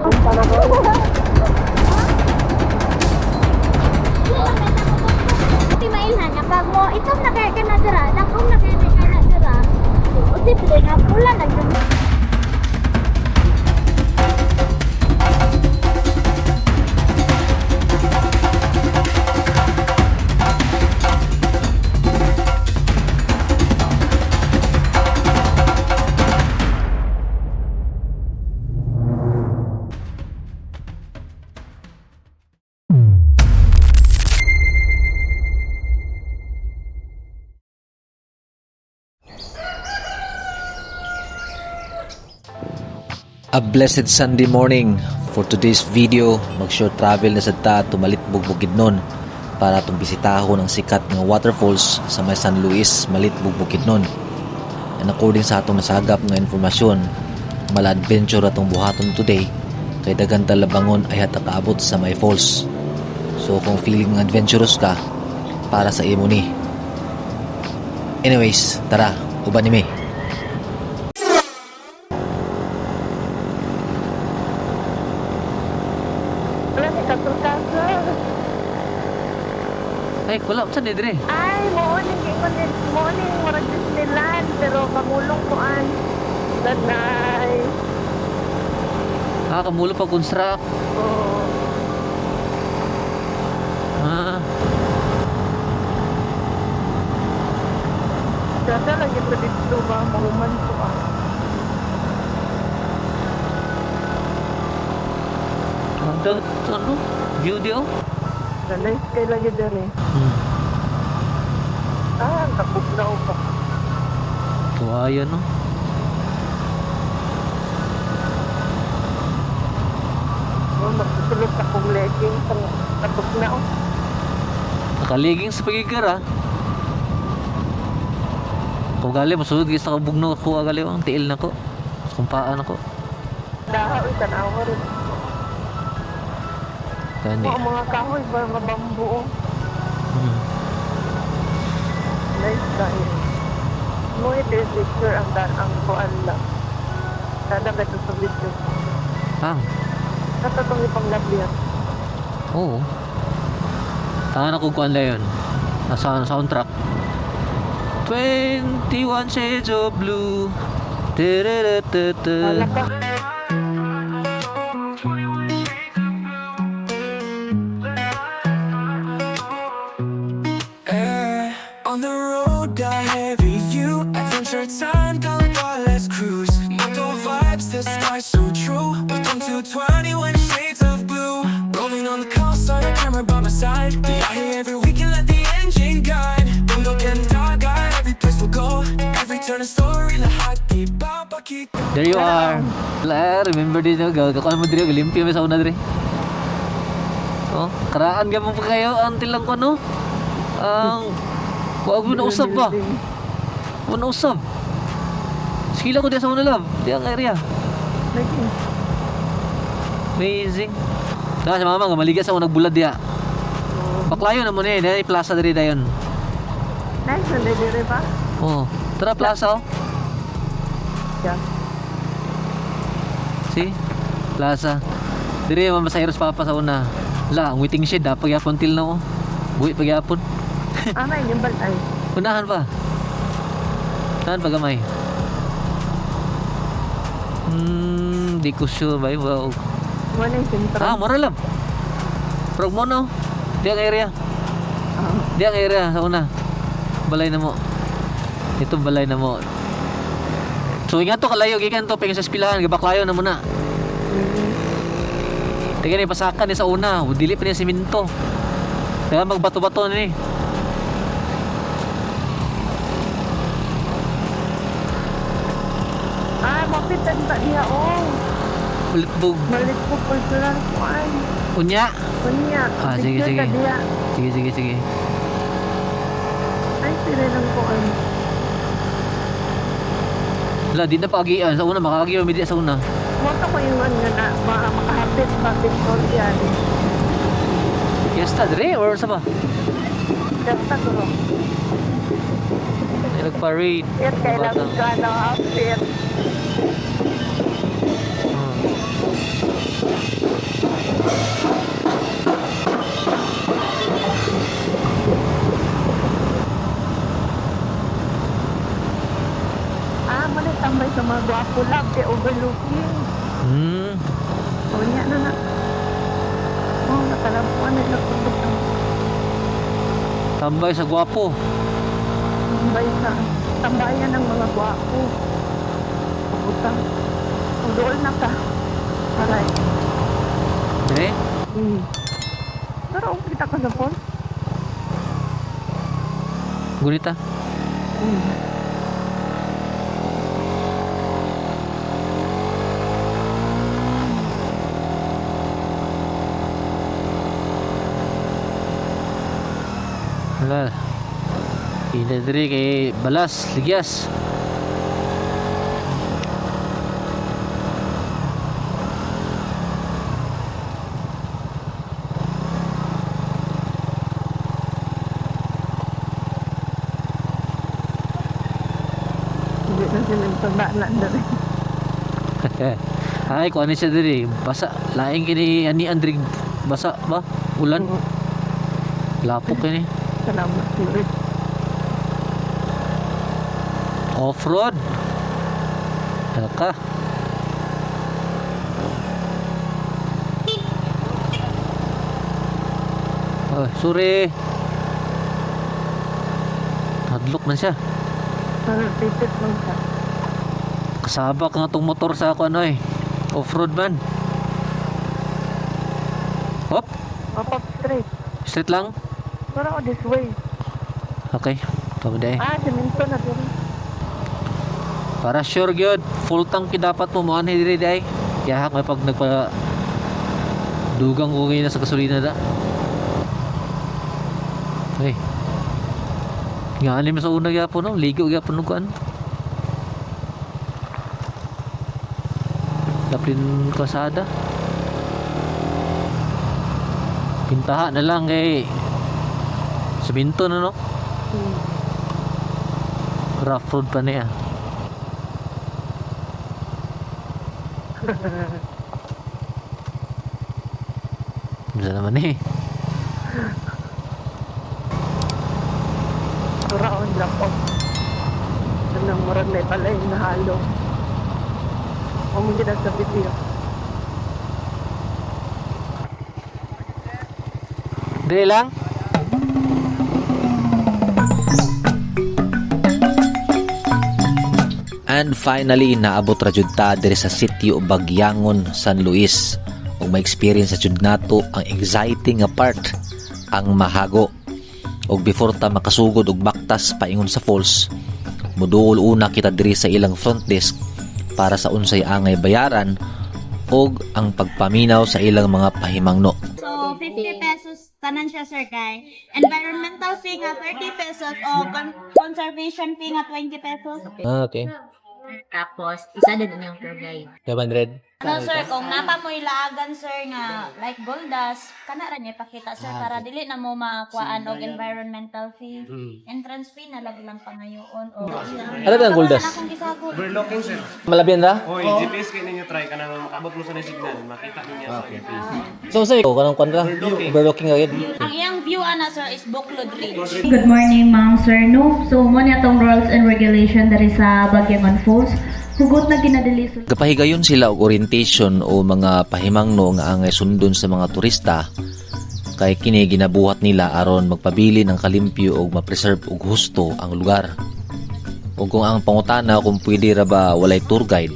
Ti mailhan na pag mo itom na kay ka na dira, dagkong na kay ka na dira. Posible na pula na jud. A blessed Sunday morning. For today's video, mag-short travel na sad ta to Malitbog, Bukidnon para atong bisitahon ang sikat nga waterfalls sa may San Luis, Malitbog, Bukidnon. And according sa atong nasagap nga informasyon, mala-adventure atong buhaton today kay daghan ta labangon ay hata kaabot sa may falls. So kung feeling adventurous ka, para sa imo ni. Anyways, tara, uban ni mi. Wala ni kasulkaso. Ay, kulap sa ni dire. Ay, mo ni ingon ni mo ni murag Disneyland pero kamulong ko an. Lanay. Ah, kamulo pa construct. Oo. Ah. Dada lagi ko dito ba mahuman ko ah. Ang ano? View di oh. Lanay kay lagi dere. Ah, ang kapog na pa. Tuwayan no. Oh, magsusulot akong legging pang kapog na oh. Nakaliging sa pagigar ah. Kung gali, masunod gis sa kabugno ako gali ang tiil na ko. Kumpaan ako. Daha uy tanawa rin. Gani. Mo ang mga kahoy ba nga bambu oh. Nice kayo. Mo ito yung picture ang dan ang kuan lang. Dada ka sa video. Ah, Katatong ipang yan. oo. Tanga na kung kuan lang yun. Nasa soundtrack. 21 Shades of Blue. Tererete. Wala ka. Eh, on the road, got heavy view. Adventure time, dollar bar, let's cruise. Moto vibes, the sky's so true. Welcome to 21 Shades of Blue. Rolling on the coast, on a camera by my side. Be out here every weekend, let the engine guide. Bundok and dagat, every place we'll go. Every turn a story, lahat ipapakita. There you are. La, remember din no, gagakuan mo diri, galimpyo mi sa una diri. Oh, karaan gyud mo pa kayo ang tilang ko no. Ang wag mo na usab ba? Mo na usab. Skila ko diya sa una love. Diya ang area. Lagi. Amazing. Tara si mama nga maliga sa unang bulad diya. Baklayo na mo ni, dahil plaza diri dayon. Nice na dere ba? Oh, tara plaza oh. Yeah. See? Plaza. Diri man sa papa sa una. La, ang waiting shed ah, pagyapon til na ko. Buhi pagyapon. Ah, may yung balay. Unahan pa. Unahan pa gamay. Di ko sure ba wow. Mo na yung sentro. Ah, mura lang. Prog mo no. Di ang area. Ah. Di ang area sa una. Balay na mo. Ito balay na mo. So ingat to kalayo gikan to pengen sa espilahan gibaklayo na mo na. Tingnan ni pasakan ni sa una, dili pa ni simento. Kaya magbato-bato ni. Ah, mapitan ba niya oh. Ulitbog. Malit ko cultural kuan. Unya. Kunya. Ah, sige, picture sige. ka diya. Sige, sige, sige. Ay, sila lang kuan. Wala, di na paagian. Sa una, makaagi yung media sa una. Mo to ko yung ano na makahapit pa Victorian. Fiesta, dre, or sa ba? Basta ko. Ay, nag-parade. Yan, kailangan Bata. ka ng outfit. Kulab kay overlooking. O niya na na. Oh, nakalampuan na nagtutok ang Tambay sa gwapo. tambay sa tambayan ng mga gwapo. Pabutang. Kung dool na ka. Aray. Dire? Pero okay kita ka sa phone. Gurita. Wala. Hindi diri kay balas, ligyas. Hindi na sila pagdaanan na rin. Ay, kuan ni siya diri. Basa, laing kini ani Andrig basa ba? Ulan. Lapok kini. Salamat, Lord. Off-road. Ano ka? Oh, sorry. Hadlok man siya. Parang titit lang siya. Kasabak nga tong motor sa ako ano eh. Off-road man. Hop, Up, up straight. straight lang. Pero oh, this way. Okay. Tama day. Ah, simento na din. Para sure gyud, full tank gyud dapat mo mo diri day. Kaya may pag nagpa dugang ko ngayon sa gasolina da. Ay. Nga ani mo sa una gyapon no, ligo gyapon no kuan. Daplin kalsada. Pintaha na lang kay Siminto na no. Rough road pa niya. Bisa naman eh. Round drop off. Anong murag na pala yung nahalo. O mo gina sa video. Dili lang. And finally, naabot ra jud ta diri sa sitio Bagyangon, San Luis. Ug ma-experience sa jud nato ang exciting nga part, ang mahago. Ug before ta makasugod og baktas paingon sa falls, muduol una kita diri sa ilang front desk para sa unsay angay bayaran ug ang pagpaminaw sa ilang mga pahimangno. So, 50 pesos tanan siya, sir, kay. Environmental fee nga 30 pesos o conservation fee nga 20 pesos. Ah, okay. Tapos, isa din inyong tour guide. 500. Ano, sir, kung napa mo'y laagan, sir, nga like gold dust, kana ra niya ipakita, sir, para dili na mo makuhaan og environmental fee. Entrance fee na lagi lang pangayoon. O, Ano ba ang gold dust? Akong gisagol. Overlooking, sir. Malabian ra? Oy, GPS kayo ninyo try ka nang makabot mo sa signal, makita ninyo sa GPS. So say ko kanang kuan ra. Overlooking ra gyud. Ang iyang view, ana, sir, is Buklod Ridge. Good morning, ma'am, sir. No, so mo na atong rules and regulation diri sa Bagyangon Falls. Hugot na ginadili sa Kapahigayon sila og orientation o mga pahimangno nga angay sundon sa mga turista kay kini ginabuhat nila aron magpabili ng kalimpyo og ma-preserve og husto ang lugar. Ug kung ang pangutana kung pwede ra ba walay tour guide,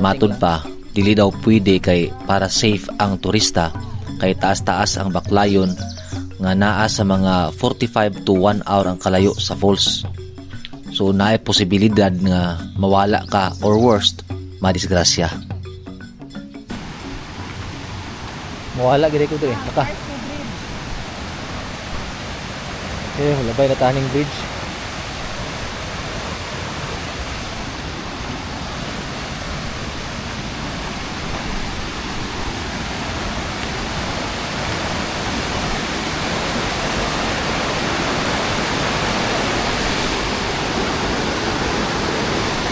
matud pa dili daw pwede kay para safe ang turista kay taas-taas ang baklayon nga naa sa mga 45 to 1 hour ang kalayo sa falls. So naay posibilidad nga mawala ka or worst, madisgrasya. Mawala gid ko diri. Naka. Eh, wala ba nataning bridge?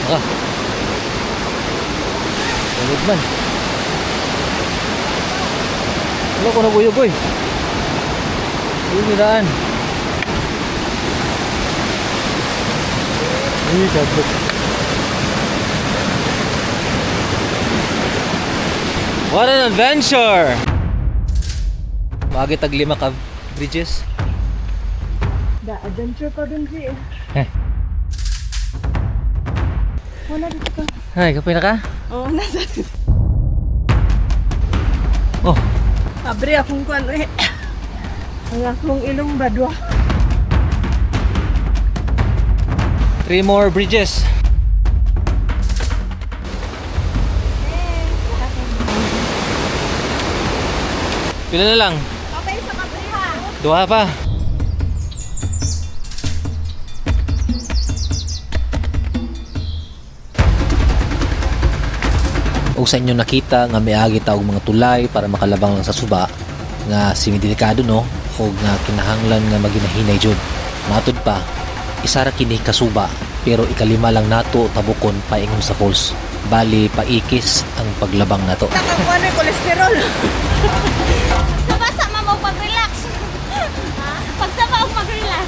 Naka. Tulog man. Wala ko naguyog oy. Uy, daan. Uy, kadlok. What an adventure! Maagi tag lima ka bridges. Da, adventure pa dun si. Eh. Wala dito ka. Ay, kapoy na ka? Oo, nasa. Oh, Abre akong kuan eh. Ang akong ilong badwa. Three more bridges. Pila na lang? Okay, sa kabriha. Duha pa. Og sa inyo nakita nga miagi ta og mga tulay para makalabang lang sa suba nga simidelikado no og nga kinahanglan nga maginahinay jud. Matud pa, isa ra kini ka suba pero ikalima lang nato tabukon paingon sa falls. Bali paikis ang paglabang nato. Nakakuan eh, kolesterol. Nabasa ma mo pag-relax. Pagsaba og mag-relax.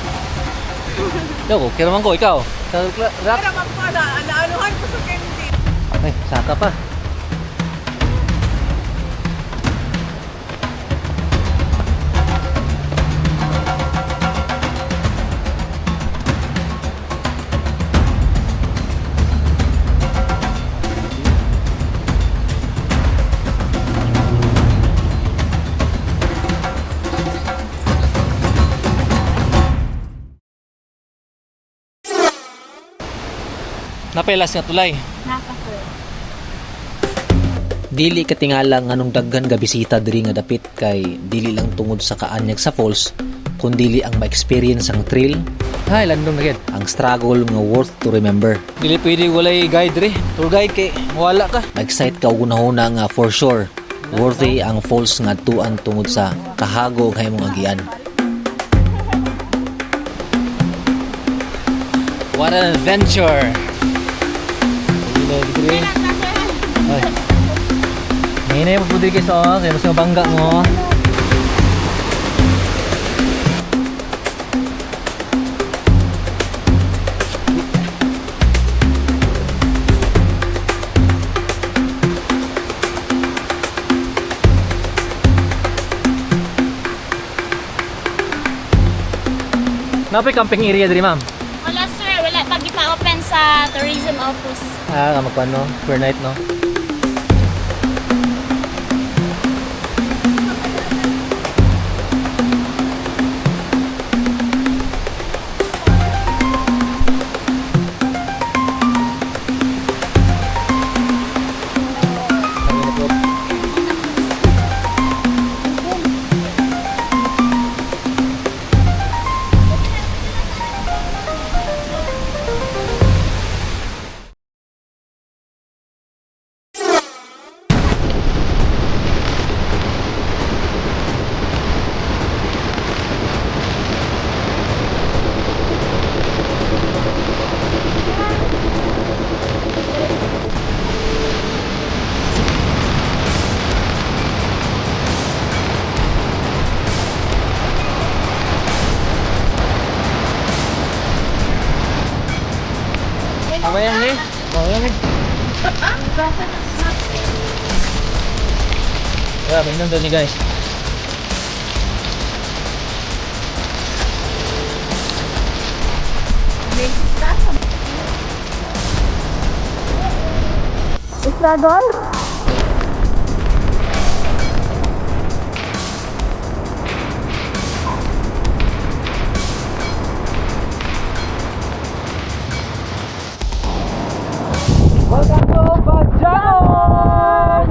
Yo, okay naman ko, ikaw. Sa rock. Pero man ko na, naanuhan ko sa candy. Ay, saka pa. Napelas nga tulay. Naka sir. Dili katingala nganong daghan ga bisita diri nga dapit kay dili lang tungod sa kaanyag sa falls kundili ang ma-experience ang thrill, Ay, landong na gid. ang struggle nga worth to remember. Dili pwede walay guide re. Tour guide kay wala ka. Ma-excite ka og hunahuna nga for sure worthy ang falls nga adtuan tungod sa kahago nga imong agian. What an adventure! Dili dili. Ay. Ngayon na yung guys, oh. Kaya mas mabangga mo. Napay camping area diri, ma'am. Wala sir, wala pag ipa-open sa tourism office. Ah, magkuan no, per night no. Amayang eh. Amayang eh. Yeah, may nandun ni guys. Struggle? Welcome to Bajaon!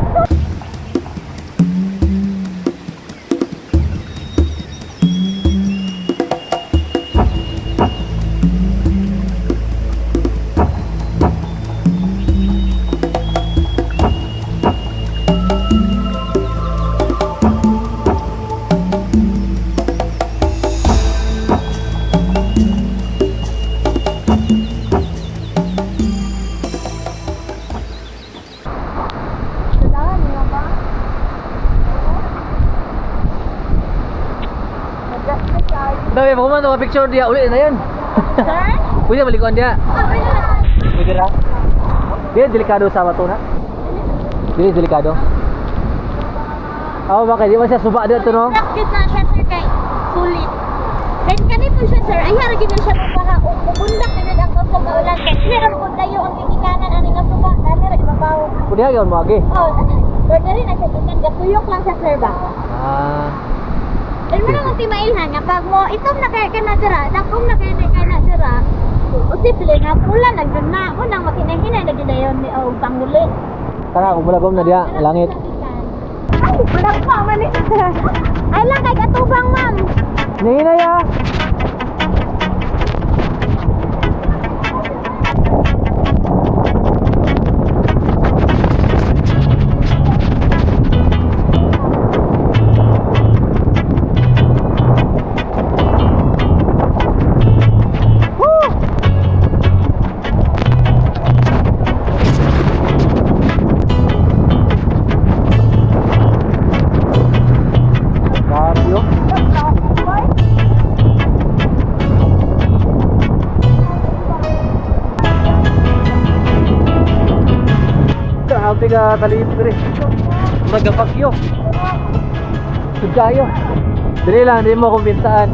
Dami, mo man picture dia uli na yan. Sir? Pwede malikuan dia. Pwede ra. Di delikado sa bato na. Dili delikado. Oh, bakit di ba siya suba dito, no? Rock gyud na siya, sir, kay sulit. Then kani po siya, sir, ay hara gyud na siya mabaha o mubundak na ang kusog nga ulan kay dili ra mo layo ang gigikanan ani nga suba, dami ra ibabaw. Pwede ka mo agi. Oh, sir, diri na siya gikan gatuyok lang siya, sir ba. Ah. Pero mo nang timailhan nga pag mo itom na kay ka na dira, dagkom na kay ka na dira. Posible nga pula na gyud na mo nang makinahinay na gyud dayon ni og panguli. Tara, kumulagom na diya, langit. Ay, wala pa man eh. Ay lang kay katubang, ma'am. Hinay ah. Grabe, oh. Grabe ka kalibre. Magapagyo. Sugayo. Dili lang, di mo kumpinsaan.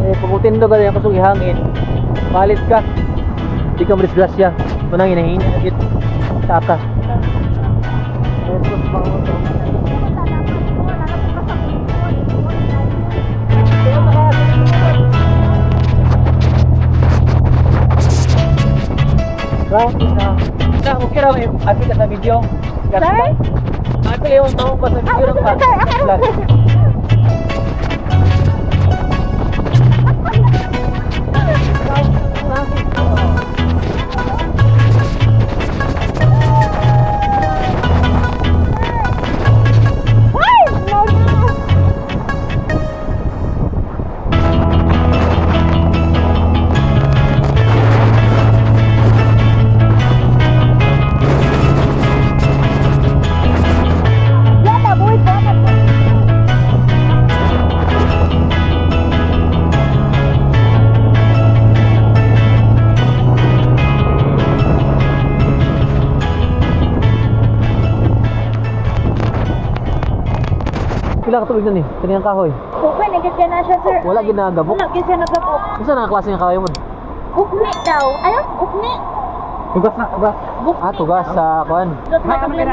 Eh, pag utindo ka din kusog hangin. Palit ka. Di ka madisgrasya. Manang hinahina na git. Taka. Grabe na. Na, okay ra may api ka sa video. Sir? Api yung taong ko sa video lang pa. Ah, Vlog. Pila ka tubig na ni? Kaniyang kahoy. Ukay na gyud na siya, sir. Wala gid nagabok. Wala gyud siya nagabok. Unsa na klase ng kahoy mo? Ukni daw. Ano? Ukni. Tugas na, tugas. Ah, tugas sa kuan. Dot na sir.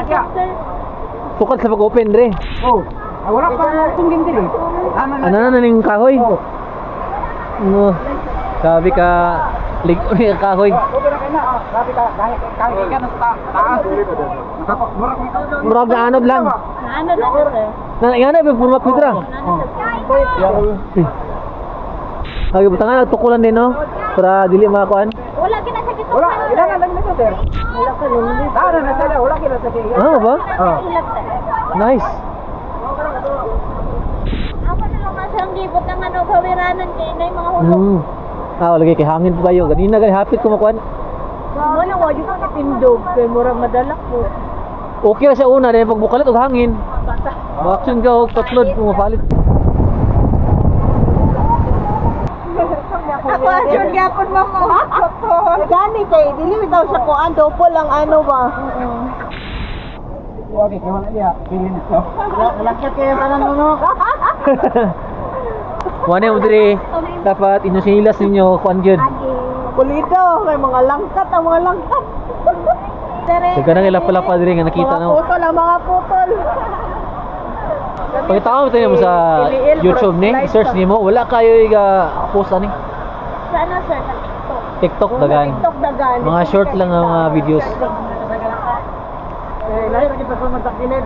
Sukad sa pag-open dre. Oh, wala pa tunggin diri. Ano na ning kahoy? No. Sabi ka lig ni kahoy. Murag na anod lang. Naano na sir? Na nga na forma pidra. Ay, butangan nagtukulan din no para dili makakuan. Wala gyud na siya gitukan. Wala, Ano ba? Nice. Ako na lang nasa ang gibot ng ano, kawiranan kay na yung mga hulog. Ah, lagi kay hangin po kayo. Ganina gani hapit ko makuan. Wala wa jud ko tindog kay murag madala ko. Okay ra siya una dahil pag bukalit og hangin. Action ka og tatlod kung mapalit. Ako sure gyapon mo. Gani kay dili bitaw siya kuan double ang ano ba. Wane mo diri dapat inyo sinilas ninyo kuan gyud. Pulido, may mga langkat ang mga langkat. Daga nang ilapa-lapa diri nga nakita Mga no. putol ang mga putol. Pagkita mo tayo mo sa YouTube ni, search nimo wala kayo iga post ani Sa ano sir? Sa TikTok. TikTok dagan. TikTok dagan. Mga short lang ang mga videos. Eh, lahi ra kita sa kilid.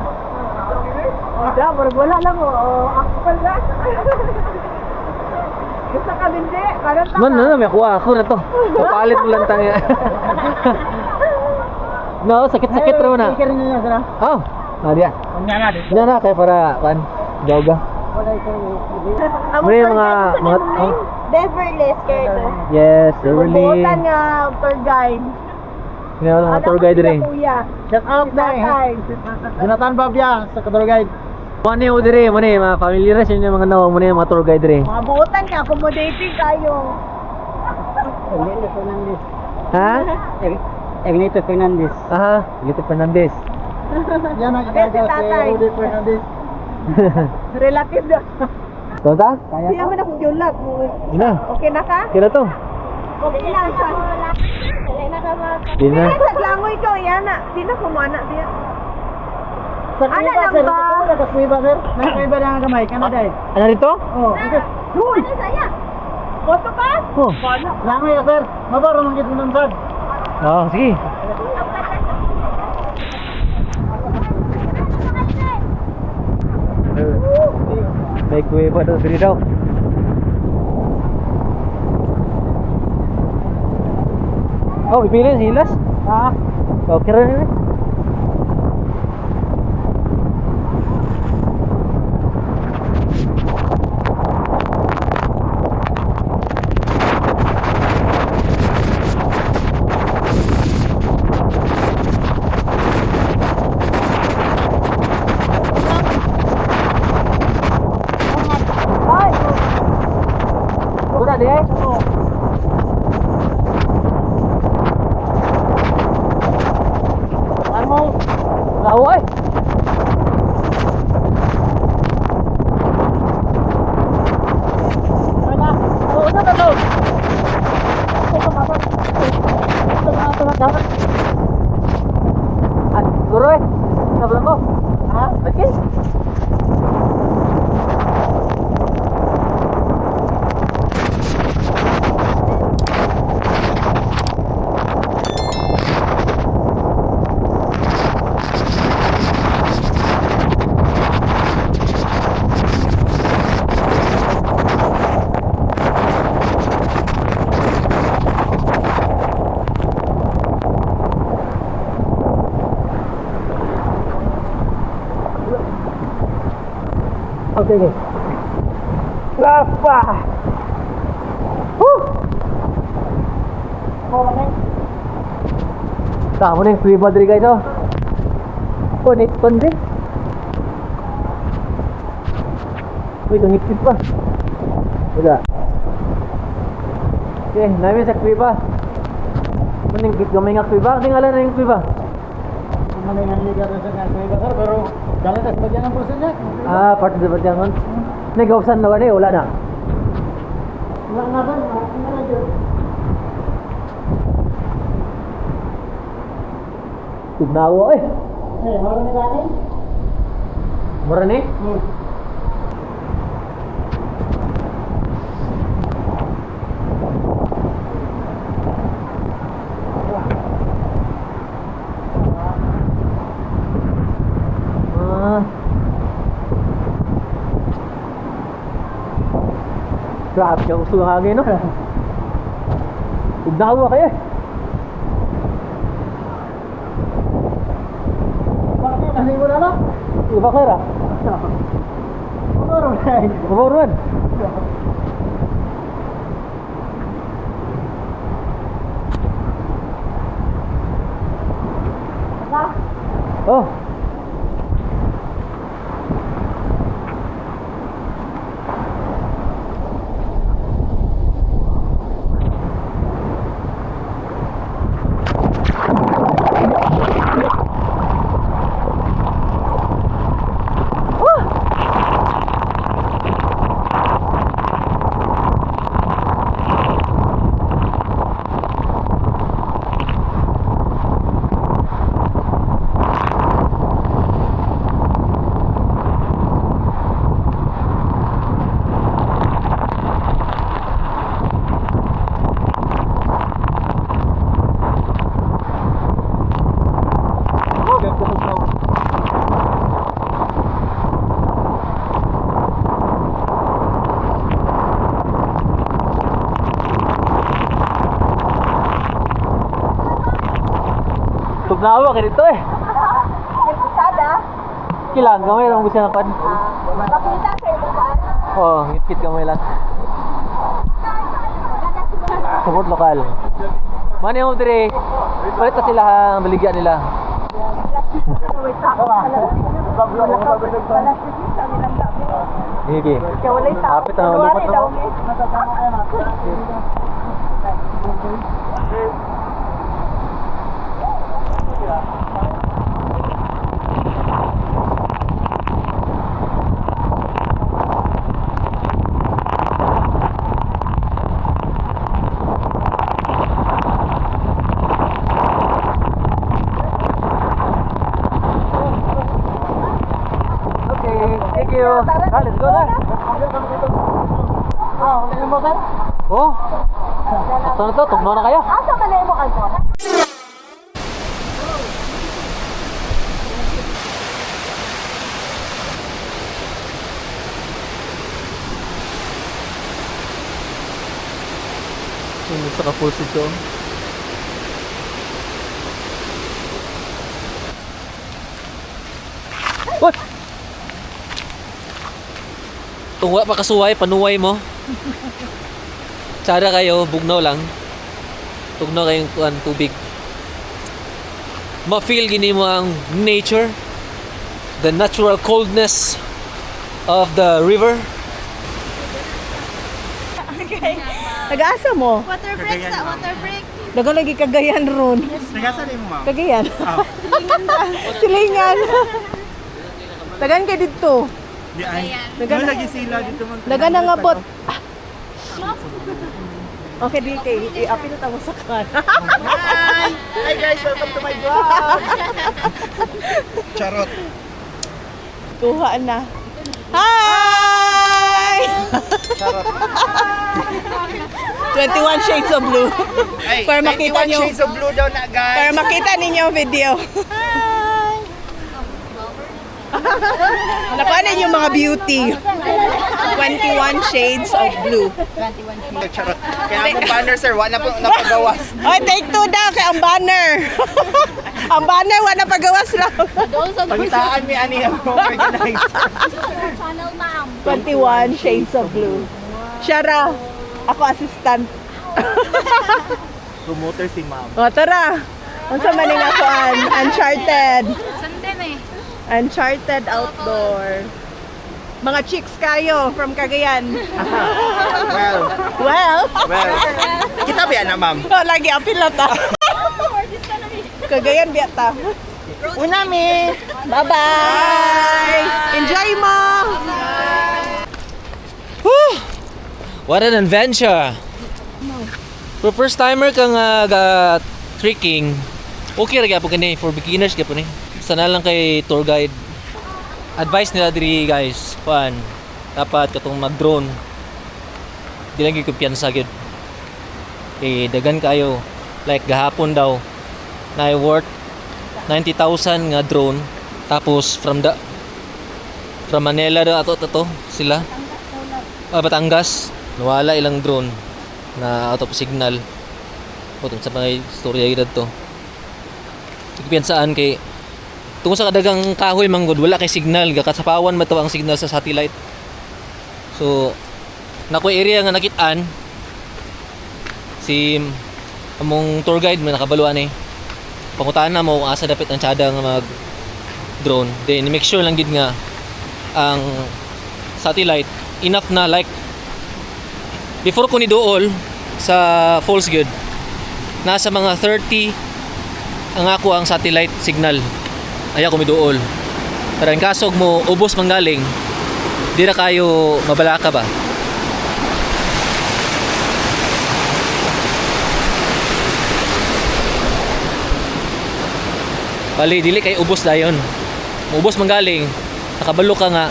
Da, murag wala lang oh. Akpal na. Gusto ka hindi? Karon Man, ano, may kuha ako na to. Papalit mo lang tanga. No, sakit-sakit raw na. Oh, ah, diya. Na na kay para kan joga. Ang Muna yung mga oh, Beverly Esquerdo. yes, Beverly. Bubutan nga tour guide. Nga mga tour guide rin. Kuya. Shout out na Jonathan Babia sa tour guide. Muna yung dire, muna yung mga familiar sa inyo mga nawang muna yung mga tour guide rin. Mga buutan nga accommodating kayo. Ernesto Fernandez. Ha? Ernesto Fernandez. Aha, Lito Fernandez. Yan ang Yes, si ginagawa si tatay. Rudy Fernandez. Relative na. Tonta? Siya man akong giulat. Ina. Okay na ka? Kila to? Okay na ka. Di na. Ay, naglangoy ka, yan na. Di na kumuana diya. Ana lang ba? Ano rito? Uy! Ano saya? Boto ka? Oh. Langoy ka, sir. Mabaro man gid nang sad. Oh, sige. May kuweba daw diri daw. Oh, ipili silas. Ah. Okay ra ni. Wala di eh. Ano? Lawa eh. Ah, siguro eh. Sablan ko. Ha? Okay. Okay, okay. Rafa! Woo! Tama na yung kuweba diri guys oh. Oh, net pon din. Uy, tungitip pa. Wala. Okay, namin sa kuweba. Maning gamay nga kuweba. Ano ngalan na yung kuweba? Pero dala tas bagyan ang puso niya. Ah, part of the Badyangon. Nag-ausan na ba ni? Wala na. Wala na sir, wala na jud. Tugnawa eh. Eh, maro ni gani? Mura ni? Hmm. Ah. Grabe ka gusto ng hangin, no? Ugnawa kayo eh. Bakit kasi mo na no? Iba ka ra. Maro na. Kumaw naman. Oh. Tugnawa ka dito eh. Sada. Kilang gamay lang gusto ng pan. Makita sir ba? Oh, ngit-ngit gamay lang. Support lokal. Mani mo dire. Palit na sila ang baligya nila. Sige. Kapit na lupat na. Thank you. Ah, let's go na. Oh. Sakto na to, tugnaw na kayo. Asa man na imo ano? Sa ka-falls ito. What? Tungwa pa kasuway, panuway mo. Tsara kayo, bugnaw lang. Tugnaw kayong kuan tubig. Ma-feel gini mo ang nature, the natural coldness of the river. Nag-asa mo? Water break sa water break. Daga lagi Cagayan ron. Nagasa rin mo, ma'am. Cagayan. Silingan. Tagan kay didto. Di ay. Dagan lagi sila dito man. Dagan na nga bot. Okay, di kay i-apil ta mo sa kan. Hi! Hi guys, welcome to my vlog. Charot. Kuha na. Hi! 21 Shades of Blue. Ay, Para makita 21 nyo. Shades of Blue daw na, guys. Para makita ninyo ang video. Nakuha ninyo mga beauty. 21 Shades of Blue. Charot. Kaya akong banner, sir, wala po napagawas. Oy, take two daw kay ang banner. Ang banner wala pagawas lang. Pangitaan mi ani ang organizer. Channel ma'am. 21 Shades of Blue. Shara, ako assistant. Promoter si ma'am. O tara. Unsa man ning akuan? Uncharted. Sandem eh. Uncharted Outdoor. Mga chicks kayo from Cagayan. Well, Well, well. Kita ba yan na, ma'am? oh, lagi apil na ta. Cagayan biya ta. Una mi! Bye-bye! Enjoy mo! What an adventure! For first timer kang ga trekking, okay ra gyapon kini for beginners gyapon ni. Sana lang kay tour guide. Advice nila diri guys, kuan dapat katong mag-drone. Di lang gyud kumpiyansa gyud. Eh dagan kayo like gahapon daw na worth 90,000 nga drone tapos from Manila daw ato to sila. Ah, Batangas, nawala ilang drone na out of signal. O, sa mga istorya gid to. Saan kay tungkol sa kadagang kahoy manggod wala kay signal gakasapawan man to ang signal sa satellite. So nako area nga nakit-an si among tour guide man nakabaluan eh. Pangutaan na mo kung asa dapit ang tsada nga mag drone. Then make sure lang gid nga ang satellite enough na, like before ko ni duol sa falls good nasa mga 30 ang ako ang satellite signal ayaw ko miduol, pero ang kasog mo ubos manggaling di ra kayo mabalaka ba. Bali dili kay ubos dayon, ubos manggaling nakabalo ka nga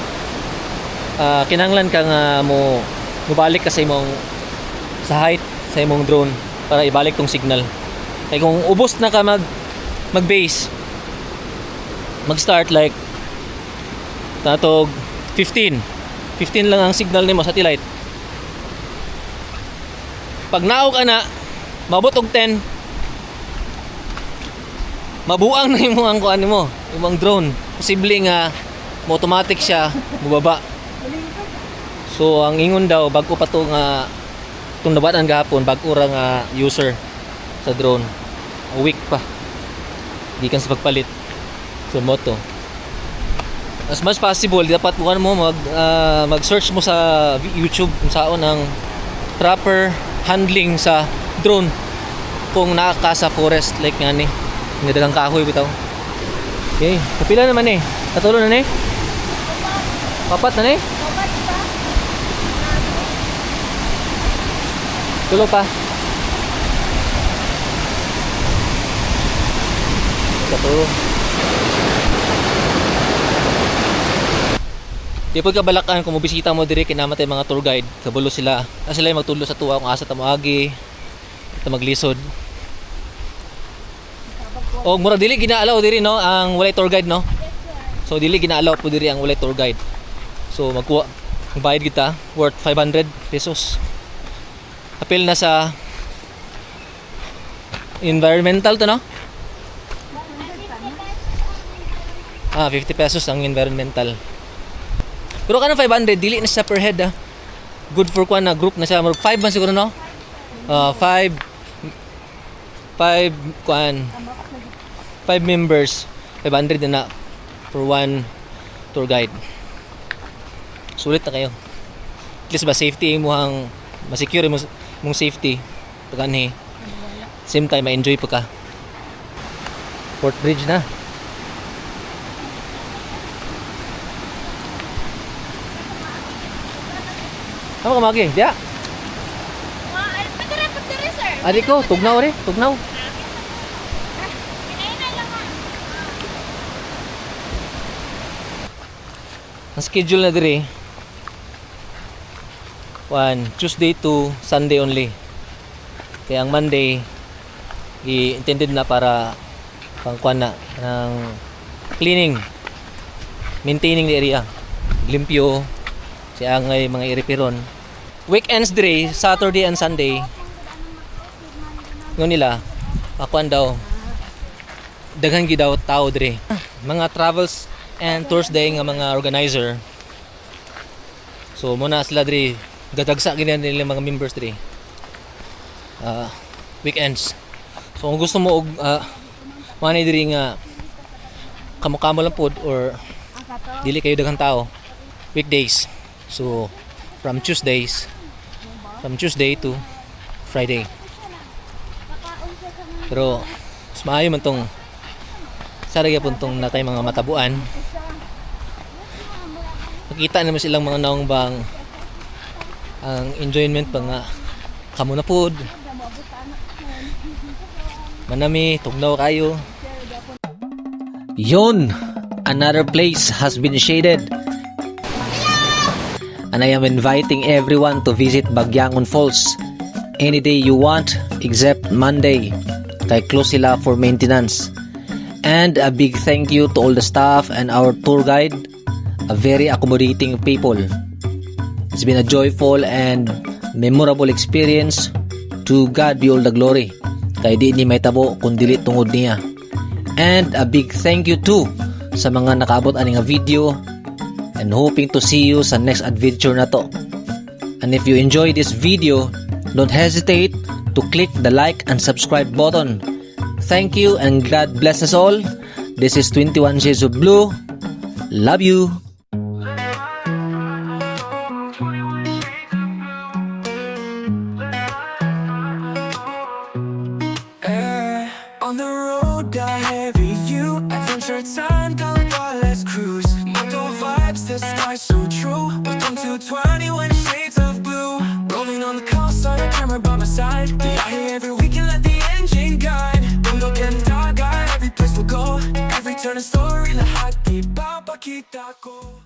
kinahanglan ka nga mo mobalik ka sa imong sa height sa imong drone para ibalik tong signal. Kay kung ubos na ka mag base, mag start like tatog 15. 15 lang ang signal nimo satellite. Pag naog ana, mabot og 10, mabuang na imo ang kuan nimo, imong drone. Posible nga mo automatic siya mubaba. So ang ingon daw bag-o pa to nga itong nabatan gahapon, bag-o ra nga user sa drone. A week pa. Gikan sa pagpalit. So moto. As much possible dapat kuan mo mag-search mo sa YouTube kung saon ang proper handling sa drone kung naa ka sa forest like nga ni. Nga dagang kahoy bitaw. Okay, kapila naman eh. Katulo na ni? Papat na ni? Tulo pa. Katulo. Di po kabalakan kung mobisita mo diri kay naa man tay mga tour guide. Kabalo sila. Ah, sila yung magtudlo sa tuwa kung asa ta moagi. Ito maglisod. O murag dili gina-allow diri, no, ang walay tour guide, no. So dili gina-allow po diri ang walay tour guide. So magkuha bayad kita worth 500 pesos. Apil na sa environmental to, no? Ah, 50 pesos ang environmental. Pero kanang 500 dili na siya per head ah. Good for kuan na group na siya. Murag 5 man siguro, no? Ah, 5 5 kuan 5 members, 500 na na for one tour guide. Sulit na kayo. At least ba safety mo ang masecure mo mong safety pag anhi. Same time ma-enjoy pa ka. Port Bridge na. Tama ka magi, diya. Padere, padere, sir. Adi ko, tugnaw rin, tugnaw. Ang schedule na diri, one, Tuesday to Sunday only. Kaya ang Monday, i-intended na para pangkuan na ng cleaning, maintaining the area. Limpyo, siya ang mga iripiron. Weekends diri, Saturday and Sunday, ngon nila, akuan daw, daghan gyud daw tao diri. Mga travels and tours day nga mga organizer. So muna sila diri, gadagsa gid nila mga members diri. Ah, weekends. So kung gusto mo og manay diri nga kamo-kamo lang pod or dili kayo daghang tao, weekdays. So from Tuesday to Friday. Pero mas maayo man tong sa gyapon tong natay mga matabuan. Makita naman silang mga naong bang ang enjoyment pa nga kamo na pod. Manami, tugnaw kayo. Yon! Another place has been shaded. And I am inviting everyone to visit Bagyangon Falls any day you want except Monday. Kay close sila for maintenance. And a big thank you to all the staff and our tour guide, a very accommodating people. It's been a joyful and memorable experience. To God be all the glory. Kay di ni mahitabo kung dili tungod niya. And a big thank you too sa mga nakaabot ani nga video and hoping to see you sa next adventure na to. And if you enjoy this video, don't hesitate to click the like and subscribe button. Thank you and God bless us all. This is 21 Shades of Blue. Love you. Eh, on the road, got heavy you. Adventure time, color, let's cruise. Moto vibes, the sky's so true. Welcome to 21 shades of blue. Rolling on the coast, on a camera by my side. Biyahe every weekend, let the engine guide. Bundok and dagat, every place we'll go. Every turn a story, lahat ipapakita ko.